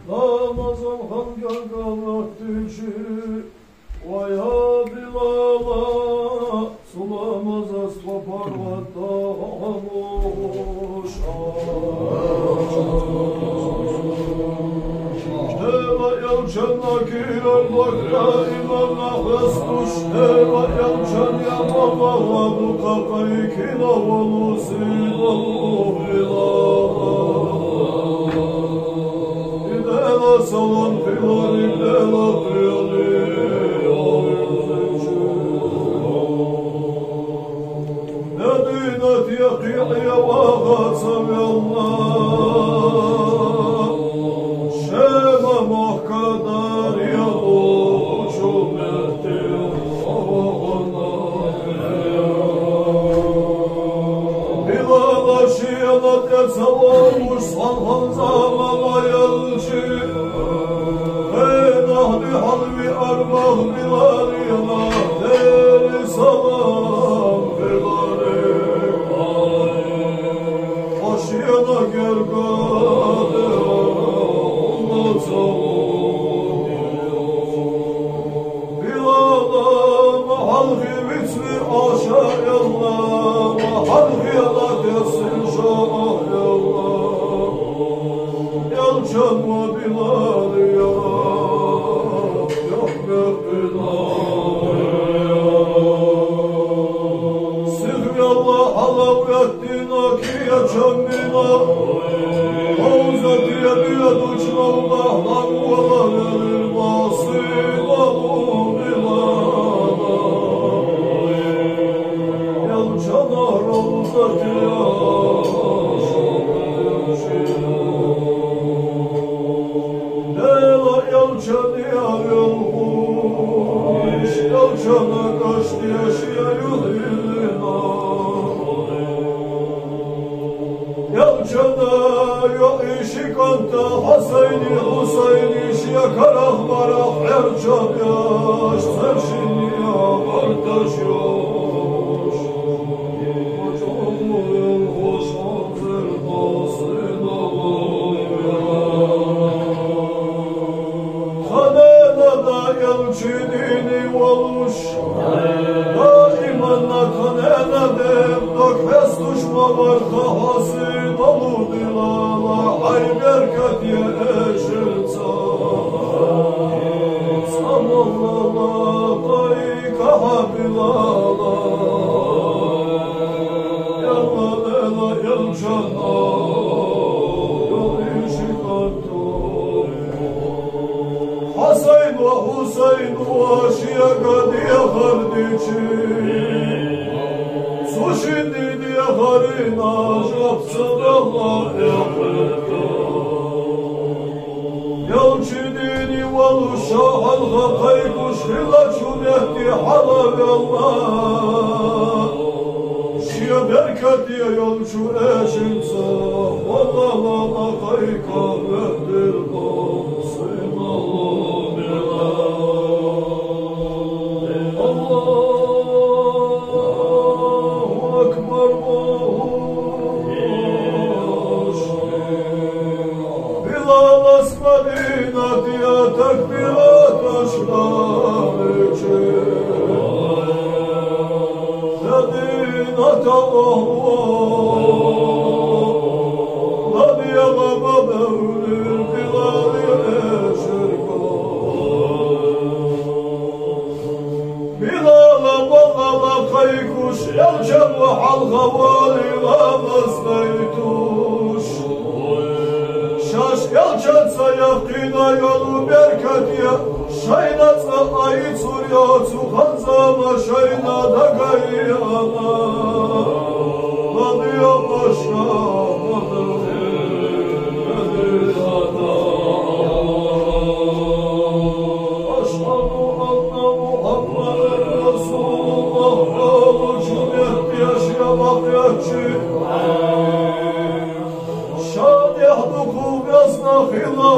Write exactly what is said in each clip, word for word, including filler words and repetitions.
Ламаза хан гаргара латтача, ва я Билал, цу ламаза ас ва паргӀата хьалуш. Даьла элчанна кийрара дог даиман хьесташ, Даьла элчан яман ва дукха кхайкина волу сийлахь Билал. И Даьла салам хиларга, Даьла къоналла. Мединате кхехье ваха ца ваьлла, Шема мохка даре лучу метте вахана. Билала шена тӀе ца вогӀуш цхьан-цхьан заман ма елча, хенахь дуьхьал виар бах Билале, Даьла салам хиларга. Хьо шена гергара хӀунда ца вогӀу? Билала, ма хьалхе вицве Ӏа ша аьлла, ма хьалхе ла тесна ша Ӏа аьлла. Элчан ва Билал яра, яхь бехкина. Сихвелла хьалаветтина кийча мина, хьовзате бедучу новкъахь дӀаволавелира ва сийлахь Билал. Элчанах ровзате яхаш. Даьла элчан яхь йолхуш, элчана кӀаштех шен юхь йиллина. Элчана йоӀий ши кӀант Хьусайни Хьусайни шен карах-марах хьерчам еш, царна шиннех гӀерташ йолуш. Ханена да элчан дийне волуш, даиман ханена ден дог хьесташ ма вар тха хьо сийлахь Билал, хьай беркате эшар цхьа, цхьа молла ла кхайкахьа Билал. Элла, Элла, элчан йоӀий ши кӀант. Хьусайн ва Хьусайн ва шега дехар дича, цу шинне дехарна жоп ца далла эхь хетар. Элчан дийне волуш ша хьалха кхайкхаш хиллачу метте хьалавелла, шен беркате йолчу эшинца, валлахӀи, ма кхайкхаветтар бах сийлахь Билал. Аллаху акбар, Аллаху акбар. Билалас Мадинате такбираташ бахьанчу, Мадината охӀло ладегӀа ма бевлира Билала эшарга. Билала, Билала кхайкхаш, элчан ва хьалха вале ламаз гайташ. Шаьш элчанца яьккхина йолу беркате шайна цкъа а йицур йоцу хан-заман шайна дагайиана. ЛадегӀа башха ма бевлира Мадината. Ашхьаду анна Мухьаммадан расулуллахӀ аьллачу метте ша бакъ яьлча, ша тӀехь дукха безна хилла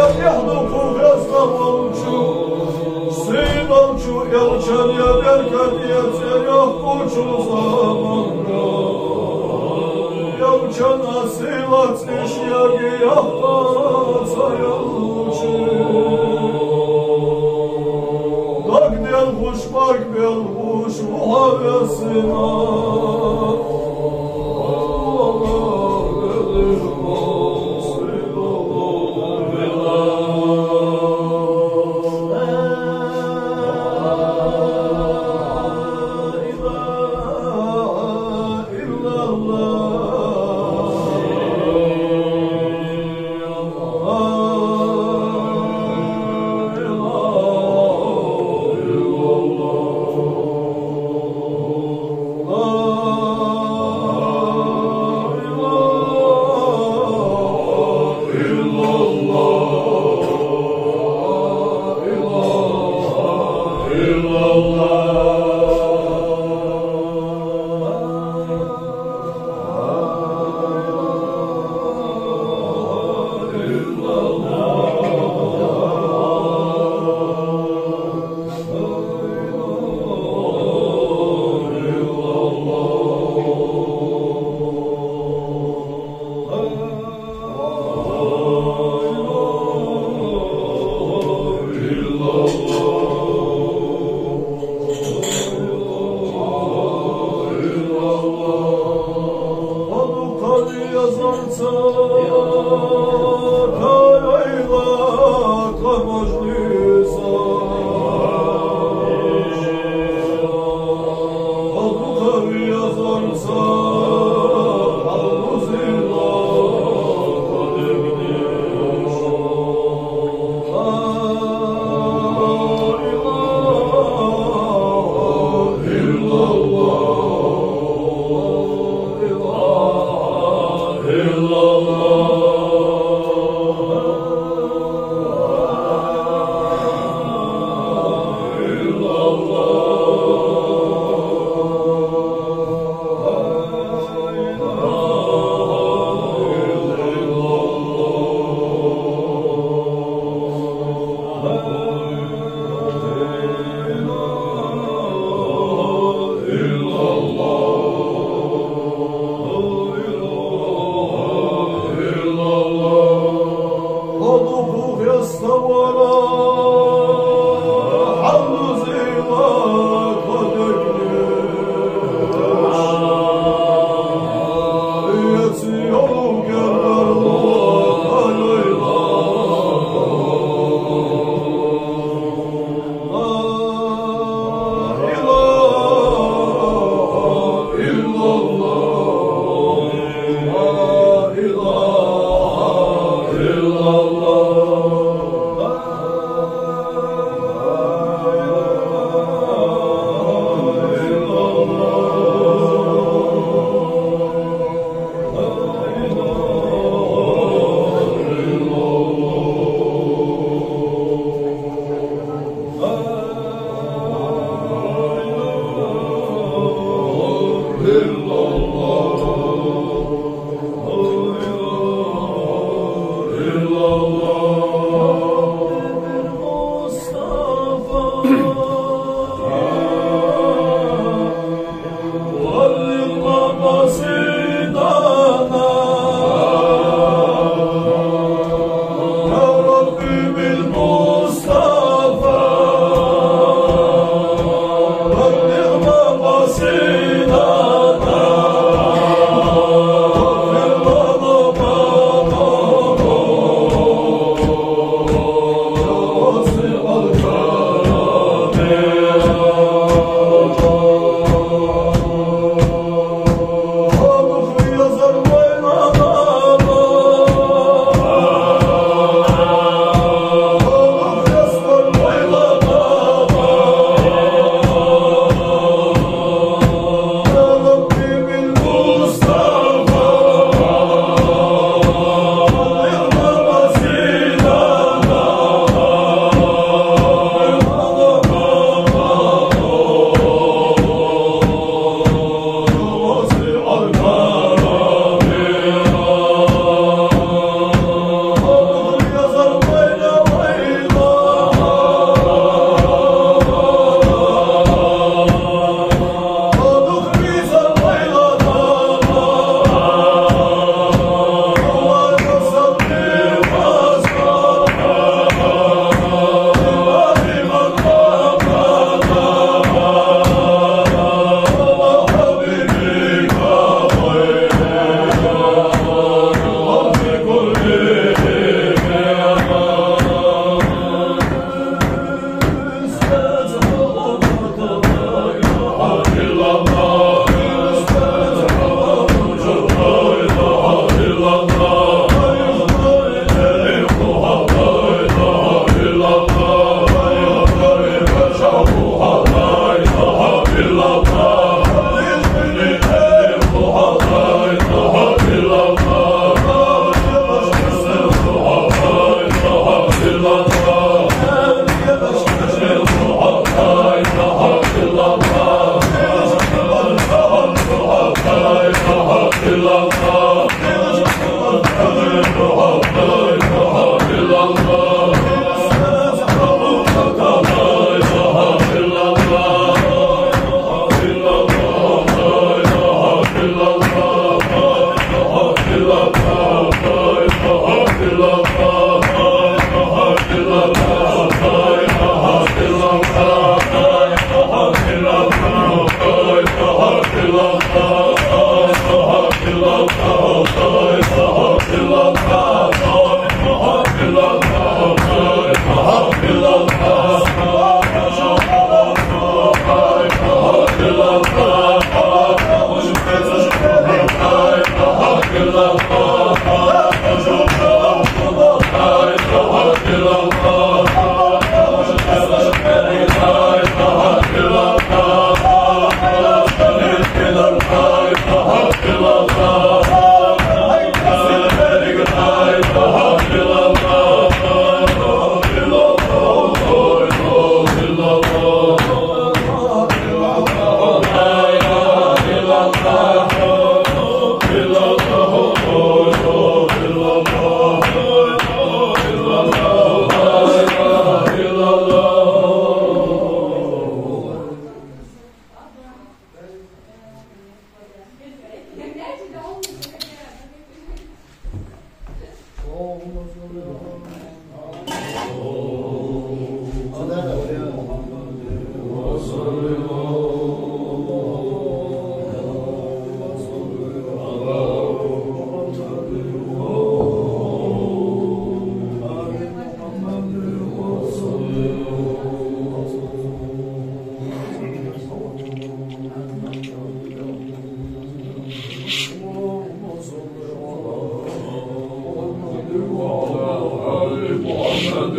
Эхь ду кхы хеставолчо, сийдолчо, Элчан беркате цӀи йоаккхача заманга. Элчан сийлахь цӀи шийга яккха ца яьлча, дагадехаш, бӀаргабелхаш ва хьо везаш.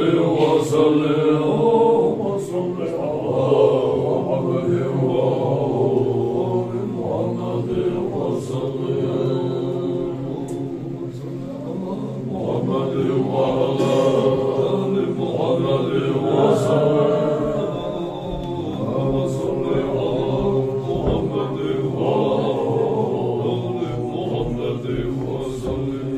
وصل، اللهم صل على محمد وآل محمد وسلم. محمد وعلى آل محمد وسلم. اللهم صل على محمد وعلى آل محمد وسلم.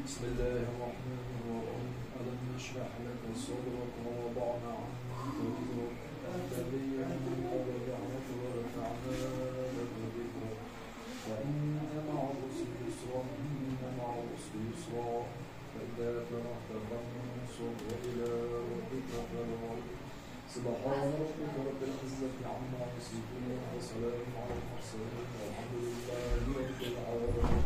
بسم الله الرحمن الرحيم. ألم نشرح لك صدرك ووضعنا عنك وزرك الذي أنقض ظهرك ورفعنا لك ذكرك فإن مع العسر يسرا، إن مع العسر يسرا، فإذا فرغت فانصب وإلى ربك فارغب. سبحان ربك رب العزة عما يصفون وسلام على المرسلين والحمد لله رب العالمين.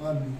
آمين.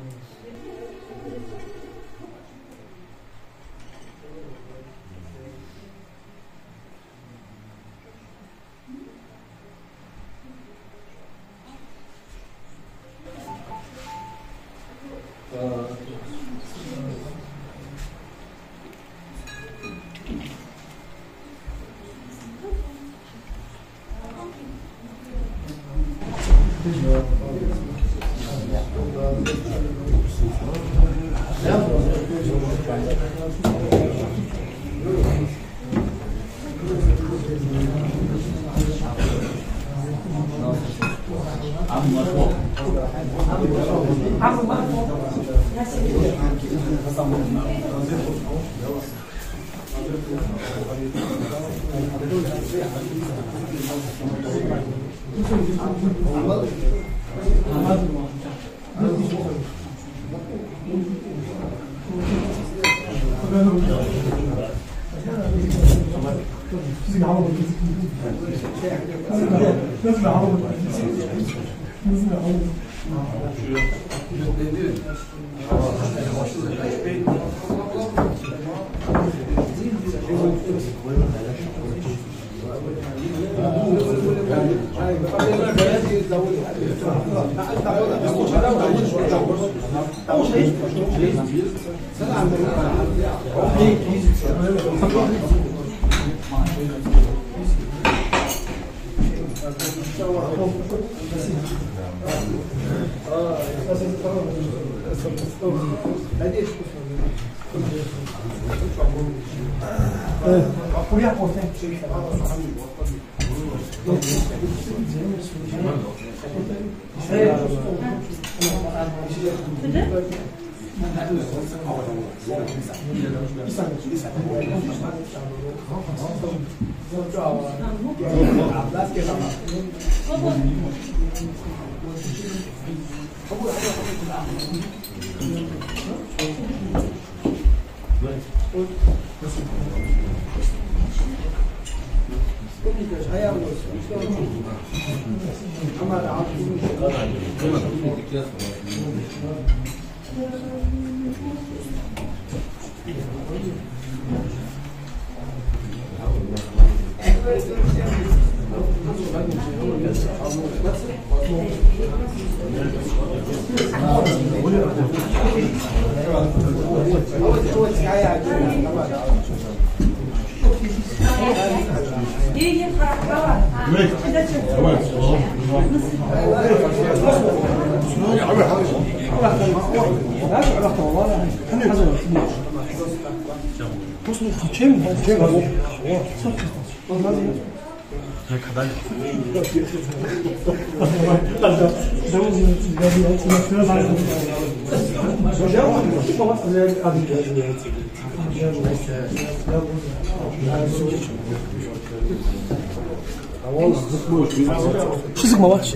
Ши саг ма вац.